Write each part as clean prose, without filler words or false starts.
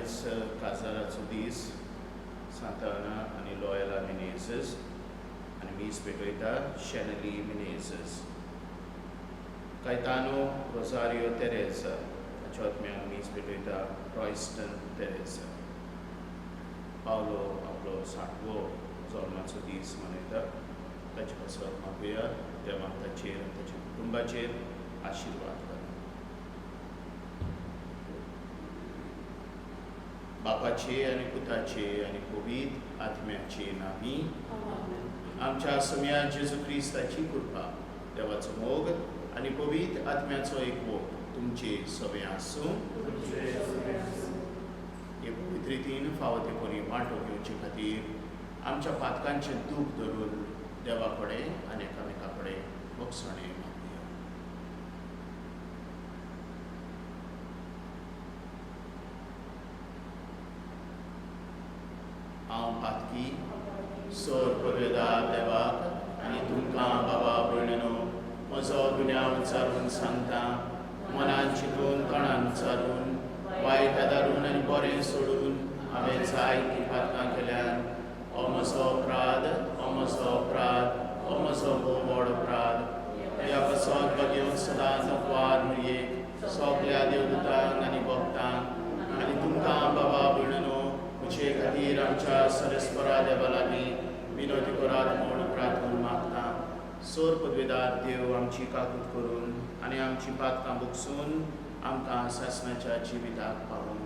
आयज काजाराचो दीस सांताना आनी लॉयला मिनेझस आनी मीस पेटयता शेनली मिनेझस. कायतानो रोजारियो तेरेजा हाच्या आत्म्याक मीस पेटयता रॉयस्टन तेरेजा. पावलो आपलो 60वो जल्माचो दीस मनयता. ताचे पासत मागुया देवान ताचेर आनी ताच्या कुटुंबाचेर आशिर्वाद घालूं. बापाचे आनी पुताचे आनी पवित्र आत्म्याचे नामी. आमच्या सोम्या जेजू क्रिस्ताची कृपा, देवाचो मोग आनी पवित्र आत्म्याचो एकवोट तुमचे सगळें आसूं. हे पवित्र रितीन फावो ते परी वांटो घेवचे खातीर आमच्या पातकांचें दूख धरून देवा कडेन आनी एकामेका कडेन भोगसणें मागुया. हांव पातकी सोर पदवेदार देवाक आनी तुमकां बाबा भयणीनो म्हजो गुन्यांव उच्चारून सांगता. मनान चिंतून, तोंडान उच्चारून, वायट आदारून आनी बरें सोडून हांवें जायतीं पातकां केल्यान. हो म्हजो अपराध, हो म्हजो अपराध, हो म्हजो भोव व्हड अपराध. ह्या पासत भगेवन सदांच अफवार मरयेक, सगल्या देवदूतांक आनी भक्तांक आनी तुमकां बाबा भयणीनो म्हजे खातीर आमच्या सरस्परा देवा लागीं विनोदी करात म्हूण प्रार्थून मागता. सोर पदवेदार देव आमची काकूत करून आनी आमची पातकां भोगसून आमकां सासणाच्या जिविताक पावून.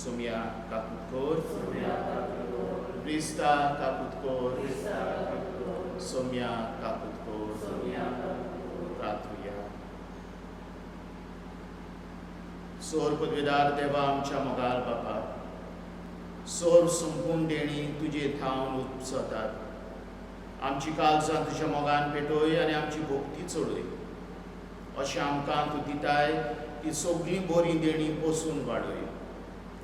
सोमया काकूत कोर. क्रिस्ता काकूत कोर. सोमया काकूत कोर. प्रार्थुया. सोर पदवेदार देवा, आमच्या मोगाल बापा, सोर संपूर्ण देणी तुजे थावन उपसतात. आमची काळजां तुज्या मोगान पेटय आनी आमची भक्ती चडय. अशें आमकां तूं दिताय ती सगळीं बरीं देणीं पोसून वाडय.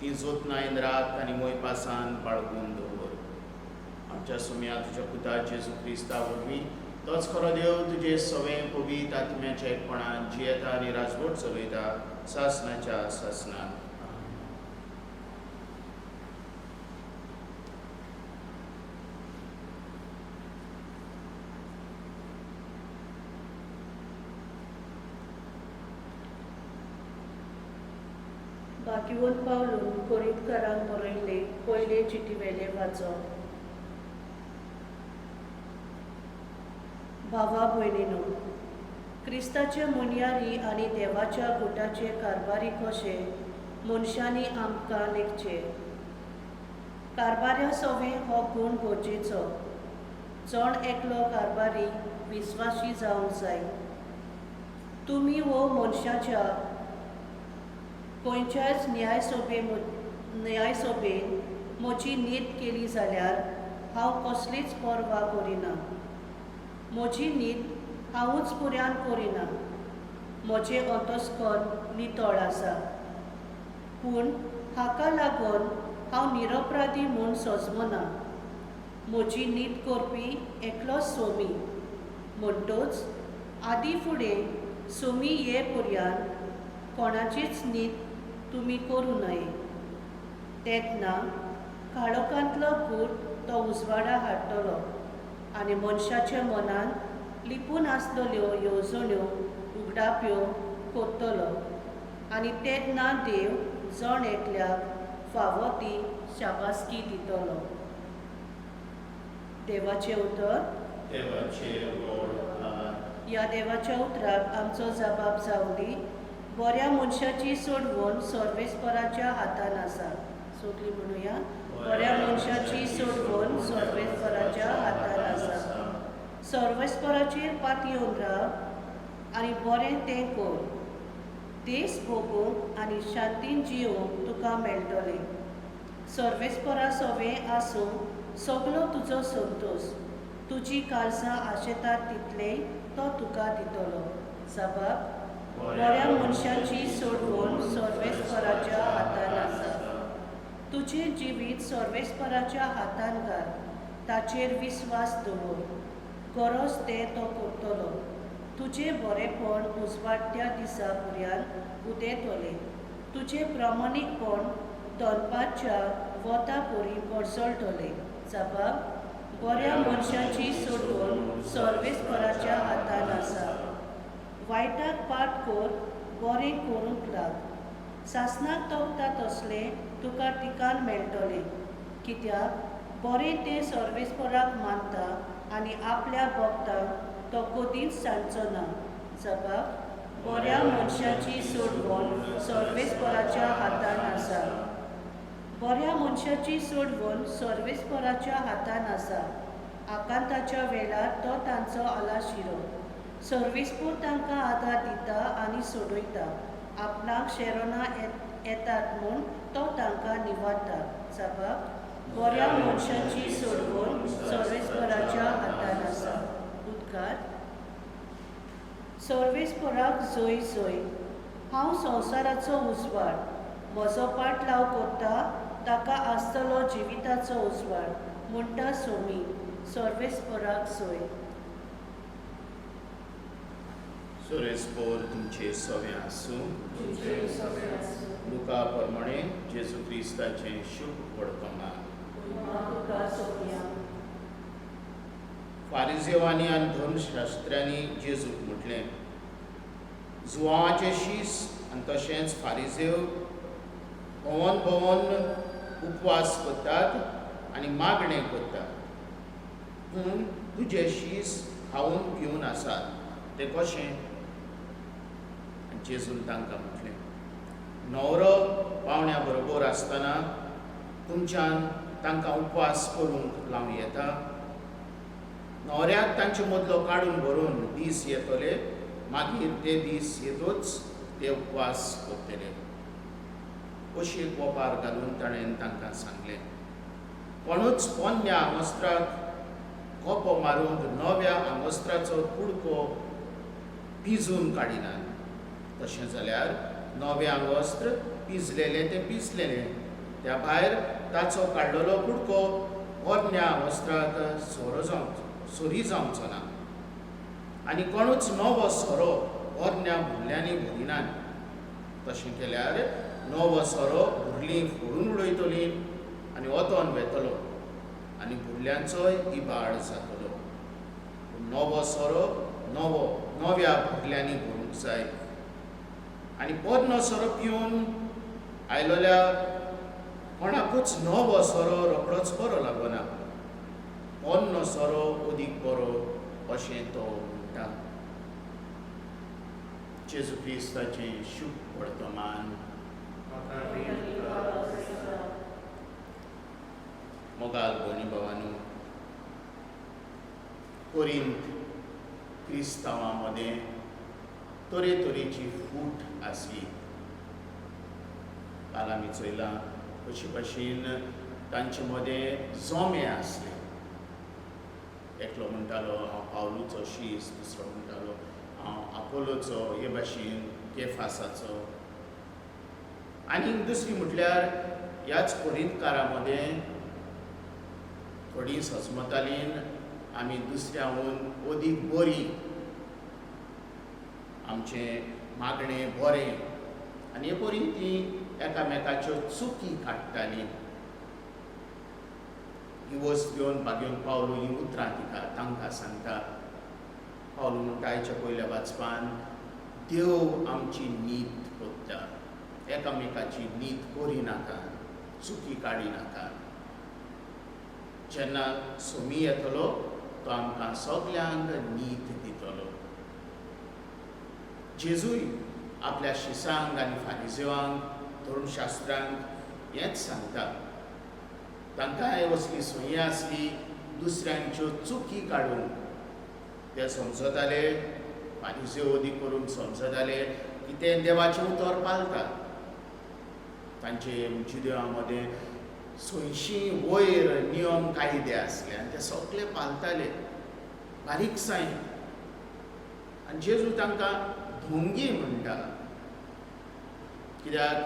ती जोतनायन राख आनी मोयपासान बाळगून दवर. आमच्या सुम्या तुज्या पुता जेजू क्रिस्ता वरवीं, तोच खरो देव, तुजे सवें पवित्र आत्म्याच्या एकपणान जियेता आनी राजवट चलयता सासणाच्या सासणान. बाकिवंत पावलून कोरिंतकारांक बरयल्ले पयले चिटीवेले वाचप. भावा भयणीनो, क्रिस्ताचे मुनयारी आनी देवाच्या गुटाचे कारभारी कशे मनशांनी आमकां लेखचे. कारभाऱ्या सवें हो गूण गरजेचो. जण एकलो कारभारी विस्वाशी जावंक जाय. तुमी हो मनशाच्या खंयच्याच न्यायसभेन म्हजी नीत केली जाल्यार हांव कसलीच पर्वा करिना. म्हजी नीत हांवूच पुऱ्यान करिना. म्हजें अंतस्कर्ण नितळ आसा, पूण हाका लागून हांव निरपराधी म्हूण सजमना. म्हजी नीत करपी एकलोच सोमी. म्हणटच आदी फुडें सोमी ये पुर्यान कोणाचीच नीत तुमी करूं नये. तेन्ना काळोखांतलो गूट तो उजवाडा हाडटलो आनी मनशाच्या मनान लिपून आसलेल्यो येवजण्यो उगडाप्यो कोत्तलो आनी तेन्ना देव जण एकल्याक फावो ती शाबासकी दितलो. देवाचें उतर. देवाचे व्हड उपकार. ह्या देवाच्या उतराक आमचो जबाब जावं दी. बऱ्या मनशाची सोडवण सर्वेस्पराच्या हातान आसा. सगळीं म्हणुया, बऱ्या मनशाची सोडवण सर्वेस्पराच्या हातान आसा. सर्वेस्पराचेर पातयेवन राव आनी बरें तें कर. देश भोगूंक आनी शांतीन जियोवंक तुका मेळटलें. सर्वेस्परा सवें आसूं सगलो तुजो संतोश. तुजी काळजां आशेतात तितलें तो तुका दितलो. जबाब, बऱ्या मनशाची सोडवण सर्वेस्पराच्या हातान आसा. तुजें जिवीत सर्वेस्पराच्या हातान घाल. ताचेर विस्वास दवर. गरज तें तो करतलो. तुजें बरेंपण उजवाडट्या दिसा पुर्यान उदेतलें. तुजें प्रामाणीकपण दनपारच्या वोता परी कोसळटले. जबाब: बऱ्या मनशाची सोडवण सर्वेस्पराच्या हातान आसा. वायटाक पाट कर, बरें करूंक लाग. सासणाक तोपता तसलें तुका ठिकाण मेळटलें, कित्याक बरें तें सर्वेस्पराक मानता आनी आपल्या भक्तांक तो कदींच सांडचो ना. जबाब: बऱ्या मनशाची सोडवण सर्वेस्पराच्या हातान आसा. बऱ्या मनशाची सोडवण सर्वेस्पराच्या हातान आसा. आकांताच्या वेळार तो तांचो आलाशिरो. सर्वेस्पोर तांकां आदार दिता आनी सोडयता. आपणाक शेरोना येतात म्हूण तो तांकां निवारता. जबाब: बऱ्या मनशाची सोडवण सर्वेस्पराच्या हातान आसा. उद्गार: सर्वेस्पराक जय जय. हांव संवसाराचो उजवाड. म्हजो पाटलाव करता ताका आसतलो जिविताचो उजवाड, म्हणटा सोमी. सर्वेस्पराक जय. सर्वेस्पोर तुमचे सवें आसूं. लुका प्रमाणे जेजू क्रिस्ताचें शुभ वर्तमान. तुका सोम्या. फारिजेवांनी आनी धर्मशास्त्र्यांनी जेजूक म्हटलें, जुवांवाचे शीस आनी तशेंच फारिजेव भोंवन भोंवन उपवास करतात आनी मागणें करतात, पूण तुजे शीस खावन पिवन आसात तें कशें? आनी जेजून तांकां म्हटलें, न्हवरो पावण्या बरोबर आसतना तुमच्यान तांकां उपवास करूंक लावं येता? न्हवऱ्याक तांचे मदलो काडून व्हरून दीस येतले, मागीर ते दीस येतूच ते उपवास करतले. अशी एक ओपार घालून ताणें तांकां सांगलें, कोणूच पोन्न्या आंगवस्त्राक कोपो मारूंक नव्या आंगवस्त्राचो कुडको पिजून काडिनात. तशें जाल्यार नवें आंगवस्त्र पिजलेलें तें पिजलेलें, त्या भायर ताचो काडलेलो कुडको पोरण्या आंगवस्त्राक सोरो जावचो सोरी जावचो ना. आनी कोणूच नवो सोरो पोरण्या भुरल्यांनी भरिनात. तशें केल्यार नवो सोरो भुरलीं फोडून उडयतलीं आनी ओतोन वेतलो आनी भुरल्यांचोय इबाड जातलो. पूण नवो सोरो नवो नव्या भुरल्यांनी भरूंक जाय. आनी पोरनो सोरो पिवन आयलोल्या कोणाकूच नवो सोरो रोखडोच बरो लागना. पोन्नो सोरो अदीक बरो, अशें तो म्हणटा. जेजू क्रिस्ताचें शुभ वर्तमान. मोगाल भयणी भावानू, कोरिंत क्रिस्तांवां मदें तरेतरेची फूट आसली. काल आमी चोयलां कशे भाशेन तांचे मदें जोमे आसले. एकलो म्हणटालो हांव पावलूचो शीस, दुसरो म्हणटालो हांव आपोलोचो, हे भाशेन केफासाचो. आनी दुसरी म्हटल्यार ह्याच कोरिंतकारां मदें थोडीं सजमतालीं आमी दुसऱ्याहून अदीक बरी, आमचें मागणें बरें, आनी हे परी तीं एकामेकाच्यो चुकी काडटालीं. ही वस्त घेवन बागेवन पावलू हीं उतरां तिका तांकां सांगता. पावलू म्हणटा आयच्या पयल्या वाचपान, देव आमची नीत कोत्ता, एकामेकाची नीत करिनाका, चुकी काडिनाका. जेन्ना सोमी येतलो तो आमकां सगल्यांक नीत दितलो. जेजूय आपल्या शिसांक आनी फारिजेवांक धर्मशास्त्रांक हेंच सांगता. तांकांय असली संय आसली दुसऱ्यांच्यो चुकी काडूंक. ते समजताले, फारिजेव अदीक करून समजताले की ते देवाचें उतर पाळटात. तांचे जुदेवा मदें 100 वयर नियम कायदे आसले आनी ते सगळे पाळटाले बारीकसाणेन. आनी जेजू तांकां धोंगी म्हणटा, कित्याक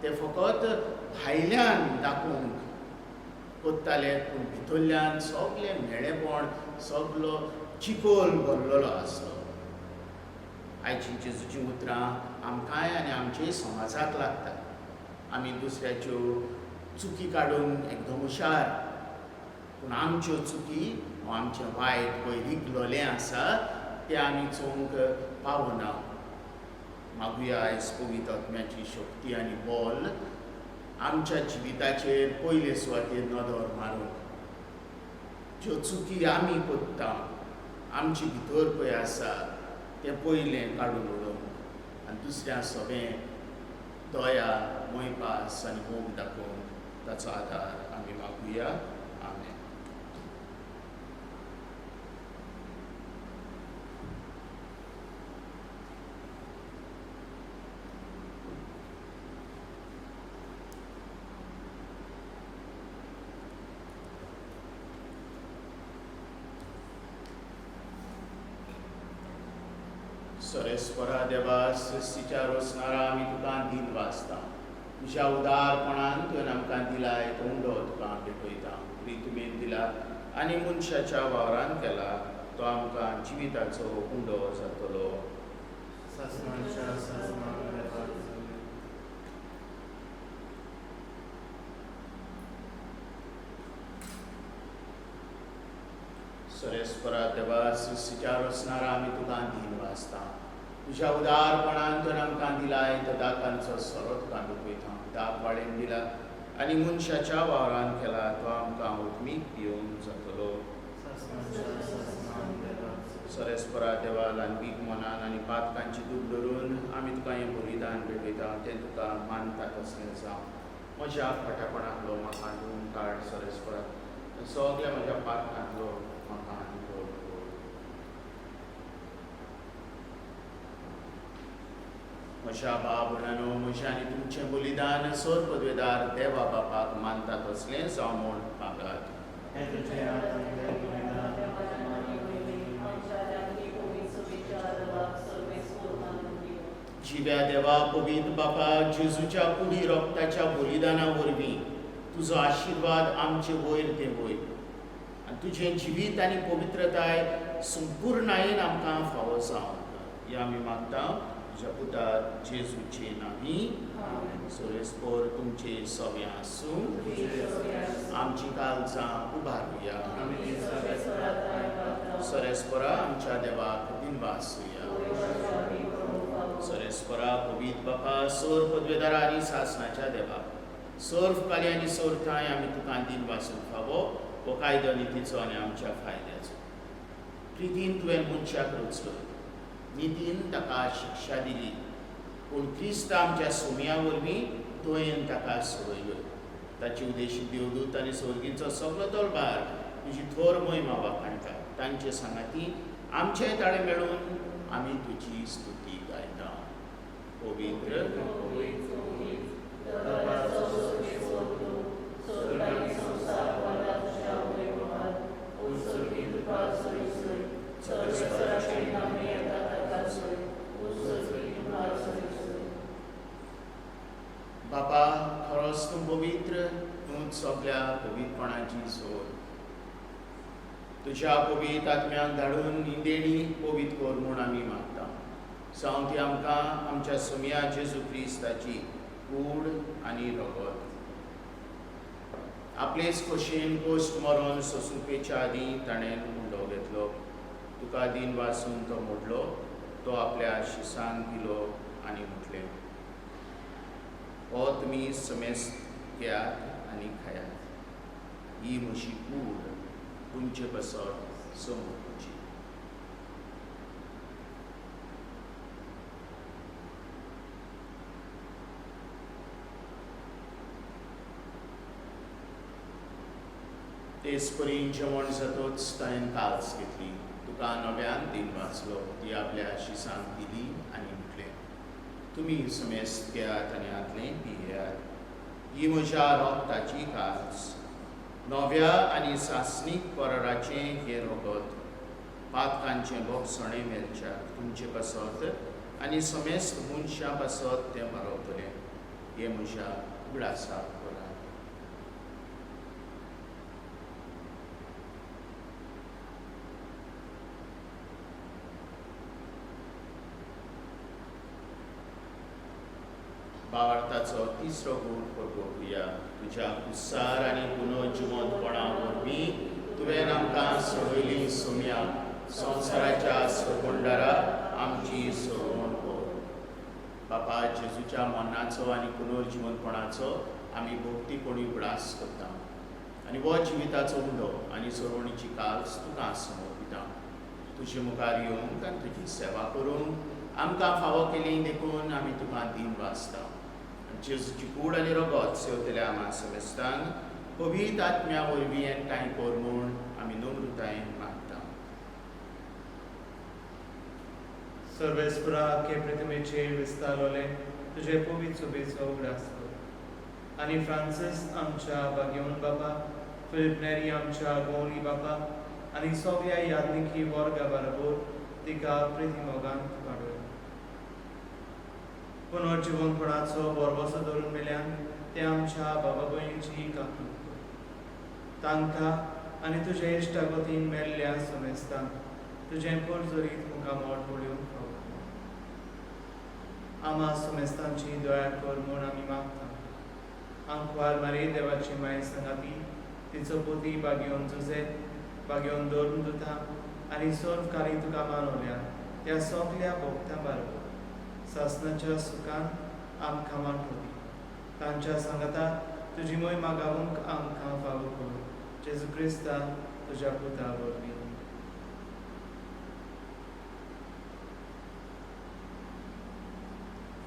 ते फकत भायल्यान दाखोवंक कोत्ताले, पूण भितरल्यान सगळें म्हेळेपण, सगलो चिकोल भरलेलो आसलो. आयची जेजूचीं उतरां आमकांय आनी आमचे समाजाक लागतात. आमी दुसऱ्याच्यो चुकी काडून एकदम हुशार, पूण आमच्यो चुकी वा आमचें वायट पळय रिगलोलें आसा तें आमी चोवंक पावना. मागुया आयज पवित्र आत्म्याची शक्ती आनी बल आमच्या जिविताचेर पयले सुवातेर नदर मारून ज्यो चुकी आमी कोत्ता आमचे भितर पळय आसा तें पयलें काडून उडोवंक आनी दुसऱ्या सगळें दया, मोयपास आनी मोग दाखोवन ताचो आदार आमी मागुया. आमेन. सरेस्वरा देवा, सृश्टीच्या रोसणारा आमी तुका दिन वाचता. तुज्या उदारपणान तुवें आमकां दिलाय तो उंडो तुका भेटयता. तुवें दिला आनी मनशाच्या वावरान केला तो आमकां जिविताचो उंडो जातलो. सरेस्वरा देवा, सृश्टीच्या रोसणारा आमी तुका दिन वाचता. तुज्या उदारपणान तुवें आमकां दिलाय तो दाकांचो सोरो तुका भेटयता. दाक वाळेन दिला आनी मनशाच्या वावरान केला तो आमकां उत्मीक पिवन जातलो. सरेस्वरा देवा, ल्हानवीक मनान आनी पातकांची दूख धरून आमी तुका हें बलिदान भेटयता तें तुका मानता तसलें जावं. म्हज्या खोटेपणांतलो म्हाका धुवन काड सरेस्वरा, सगल्या म्हज्या पातकांतलो म्हाका निवळ कर. म्हज्या बाब भयणांनो, म्हजें आनी तुमचें बलिदान सोर पदवेदार देवा बापाक मानता तसलें जावं म्हूण मागात. जिव्या देवा, पवित्र बापा, जेजूच्या कुडी रोगताच्या बलिदाना वरवीं तुजो आशिर्वाद आमचे वयर देंवय आनी तुजें जिवीत आनी पवित्रताय संपुर्णायेन आमकां फावो जावं. हें आमी मागता तुज्या पुता जेजूचे नांवी. सोरेस्पोर तुमचे सगळें आसूं. आमची काळजां उबारुया. सरेस्परा आमच्या देवाक दिनवासुया. सरेस्परा पवित्र बापा, सोर पदवेदारा आनी सासणाच्या देवा, सोर काली आनी सोर ठांय आमी तुका दिनवासूंक फावो हो कायदो नितीचो आनी आमच्या फायद्याचो. प्रितीन तुवें मनशाक रचलो, नितीन ताका शिक्षा दिली, पूण क्रिस्त आमच्या सुमया वरवीं तुवें ताका सोडयलो. ताची उदेशी देवदूत आनी स्वर्गींचो सगलो दरबार तुजी थोर महिमा वाखाणटा. तांचे सांगाती आमचेय ताळे मेळून आमी तुजी स्तुती गायता. पवित्र बापा, खरोच तूं पवित्र, तूंच सगल्या पवित्रपणाची सोड. तुज्या पवित्र आत्म्याक धाडून ही देणी पवित्र कर म्हूण आमी मागता. जावं ती आमकां आमच्या सोमया जेजू क्रिस्ताची कूड आनी रगत. आपलेच खोशयेन कोश्ट मरोन सोंसुपेच्या आदीं ताणें उंडो घेतलो, तुका दिन वासून तो मोडलो, तो आपल्या शिसांक दिलो आनी म्हटलें, हो तुमी समेस्त घेयात आनी खायात, ही म्हजी कूड तुमचे पासत समोरची. तेच परी जेवण जातोच ताणें काल्स घेतली, तुका नव्यान दिन वाचलो, ती आपल्या शिसांक दिली आनी म्हटलें, तुमी समेस्त घेयात आनी हातलें पियेयात, ही म्हज्या रोगताची काल्स, नव्या आनी सासणीक कराराचें हें रगत, पातकांचें बोगसणें मेळच्याक तुमचे पासत आनी समेस्त मनशां पासत तें बरोवतलें. हें म्हज्या उगडासाक करात. भावार्थांतल्यान क्रुसाचो तिसरो गूण परगटुया. तुज्या कुसार आनी पुनर्जिवंतपणा वरवीं तुवें आमकां सोडयली सोम्या, संवसाराच्या सोडवणदारा आमची सोडवण कर. बापा, जेजूच्या मरणाचो आनी पुनर्जिवंतपणाचो आमी भक्तीपणी उगडास करता आनी हो जिविताचो उंडो आनी सोडवणीची काल्स तुका समर्पिता. तुजे मुखार येवंक आनी तुजी सेवा करूंक आमकां फावो केली देखून आमी तुका दीन वाचता. जेजूची कूड आनी रगत सेवतल्या आमा समेस्तांक पवित्र आत्म्या वरवीं एकठांय कर म्हूण आमी नम्रतायेन मागता. सर्वेस्परा के प्रतिमेचेर विस्तारलोले तुजे पवित्र सुबेचो उगडास कर आनी फ्रांसीस आमच्या बागेवन बाबा, फिलीप नेरी आमच्या गौरी बाबा आनी सगळ्या यादनिकी वर्गा बरोबर तिका प्रिती मोगान वाडय. पुनर्जिवनपणाचो भरवसो धरून मेल्यान ते आमच्या बाबा भयणीची काकूट कर. तांकां आनी तुज्या इश्टागतीन मेल्ल्या समेस्तांक तुजें पर्जरीत मुखामळ पळोवंक फावो. आमा समेस्तांची दया कर म्हूण आमी मागता. आंकवार मारी देवाची माय सांगाती, तिचो पोती बागेवन जुजे, बागेवन धरून दुता आनी सर्व कार्य तुका मानवल्या त्या सगल्या भोगतां बरोबर सासनाच्या सुखान आमकां वांटो दी. तांच्या सांगाता तुजी मोय मागावंक आमकां फावो कर, जेजू क्रिस्ता तुज्या पुता वरवीं.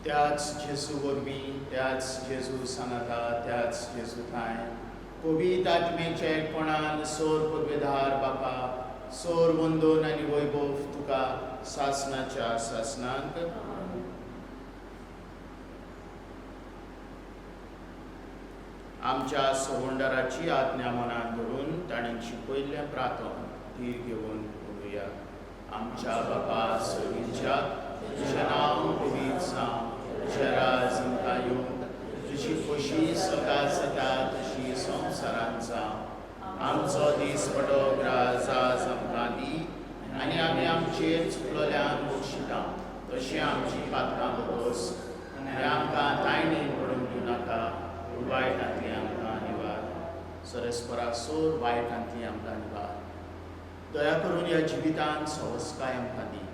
त्याच जेजू वरवीं, त्याच जेजू सांगाता, त्याच जेजू ठांय पवित्र आत्मेच्या एकपणान सोर पदवेधार बापा, सोर वंदन आनी वैभव तुका सासनाच्या सासनांत. आमच्या सवंडाराची आज्ञा मनान धरून ताणें शिकयल्लें प्रार्थन धीर घेवन म्हणुया. आमच्या बापा सगळींच्या, तुजें नांव पवित्र जावं, तुजें राज आमकां येवं, तुजी खोशी सदां जाता तशी संवसारांत जावं. आमचो दीसपडो ग्रास आज आमकां दी आनी आमी आमचेर चुकलोल्यांक बक्षिता तशें आमची पात्रां बगोस आनी आमकां तायणीन पडूंक दिवं नाका, पूण वायटांतली आमकां निवार. सरस्परा सोर वायटांतली आमकां निवार. दया करून ह्या जिवितांत सवस्काय आमकां दी.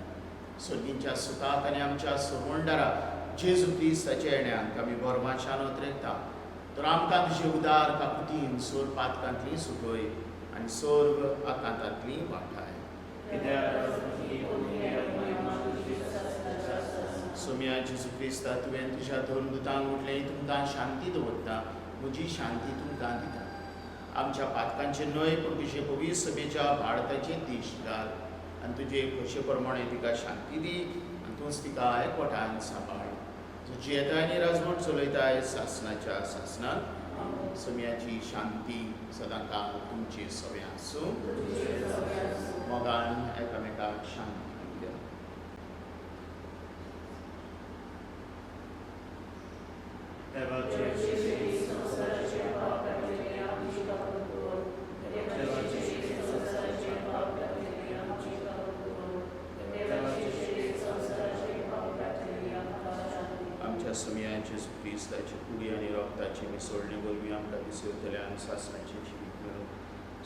सर्गींच्या सुखाक आनी आमच्या सोडवणदारा जेजू क्रिस्ताच्या येण्याक आमी बोरमाच्यान उतरेता. तर आमकां तुजे उदार काकुतीन सोर पातकांतली सुटय आनी सर्व आकांतांतली वाटाय. सोम्या जेजू क्रिस्ता, तुवें तुज्या धर्मदुतांक म्हटलें, तुमकां शांती दवरता, म्हजी शांती तुमकां दिता. आमच्या पातकांचे न्हय पूण तुजे पवित्र सभेच्या भारताचे देश घाल आनी तुजे खोशे प्रमाणे तिका शांती दी आनी तूंच तिका एकवटान सांबाळ. तुजी येताय आनी राजवट चलयताय सासनाच्या सासनांत. सोम्याची शांती सदांकाळ तुमची सगळ्यां आसूं. मोगान एकामेकाक शांती दिवया. देवाचे आमच्या सोम्या जेजू क्रिस्ताची कुडी आनी रक्ताची मिसळणे वरवीं आमकां दिसवतल्यान सासनाचें जिवीत मेळूं.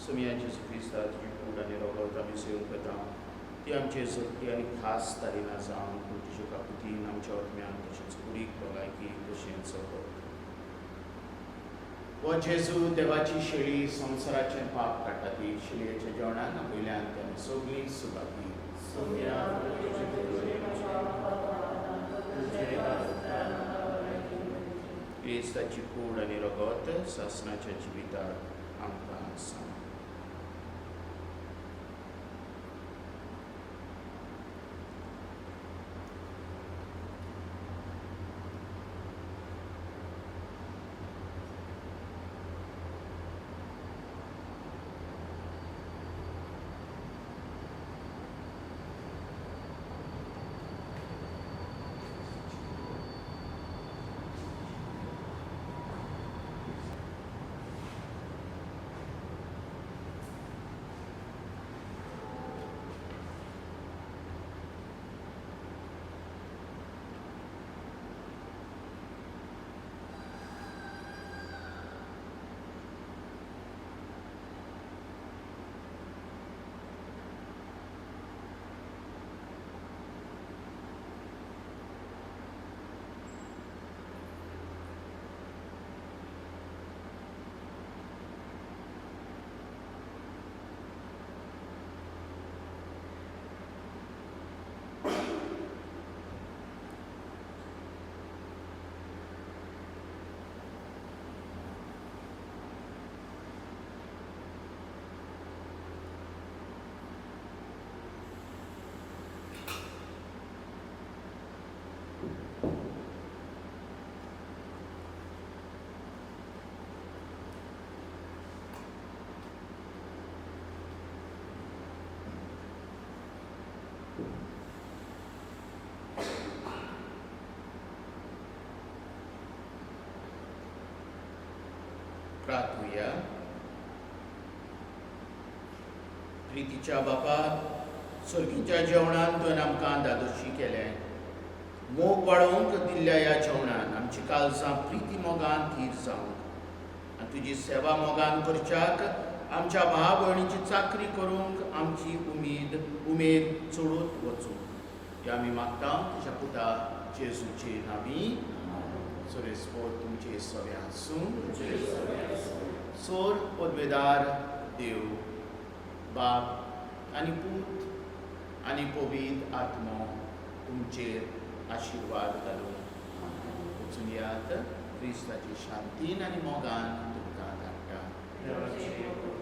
सोम्या जेजू क्रिस्ता, तुजी कूड आनी रगत आमी सेवन करता ती आमचे जगती आनी खास तारिना जावन पूण तुज्या काकुतीन आमच्या आत्म्यान तशेंच कुडीक भलायकी तशेंच जगत. हो जेजू देवाची शेळी, संवसाराचें पाप काडटा ती शेळयेच्या जेवणान वयल्यान ते आमी सगळीं सुबागी. सोम्या क्रिस्ताची कूड आनी रगत सासनाच्या जिविताक आमकां सांग. प्रार्थुया. प्रितीच्या बापा, सर्गीच्या जेवणान तुवें आमकां दादोशी केलें. मोग वाडोवंक दिल्ल्या ह्या जेवणान आमची काळजां प्रिती मोगान थीर जावंक आनी तुजी सेवा मोगान करच्याक, आमच्या भाव भयणीची चाकरी करूंक आमची उमेद उमेद चडूत वचूं, हें आमी मागता तुज्या पुता जेजूचे नांवी. सुरेस्पोर तुमचे सगळे आसूं. सोर पदवेदार देव बाप आनी पूत आनी पवीत आत्मो तुमचेर आशिर्वाद घालूं. वचून यात. क्रिस्ताची शांतीन आनी मोगान तुमकां धाडटा. देवाचे.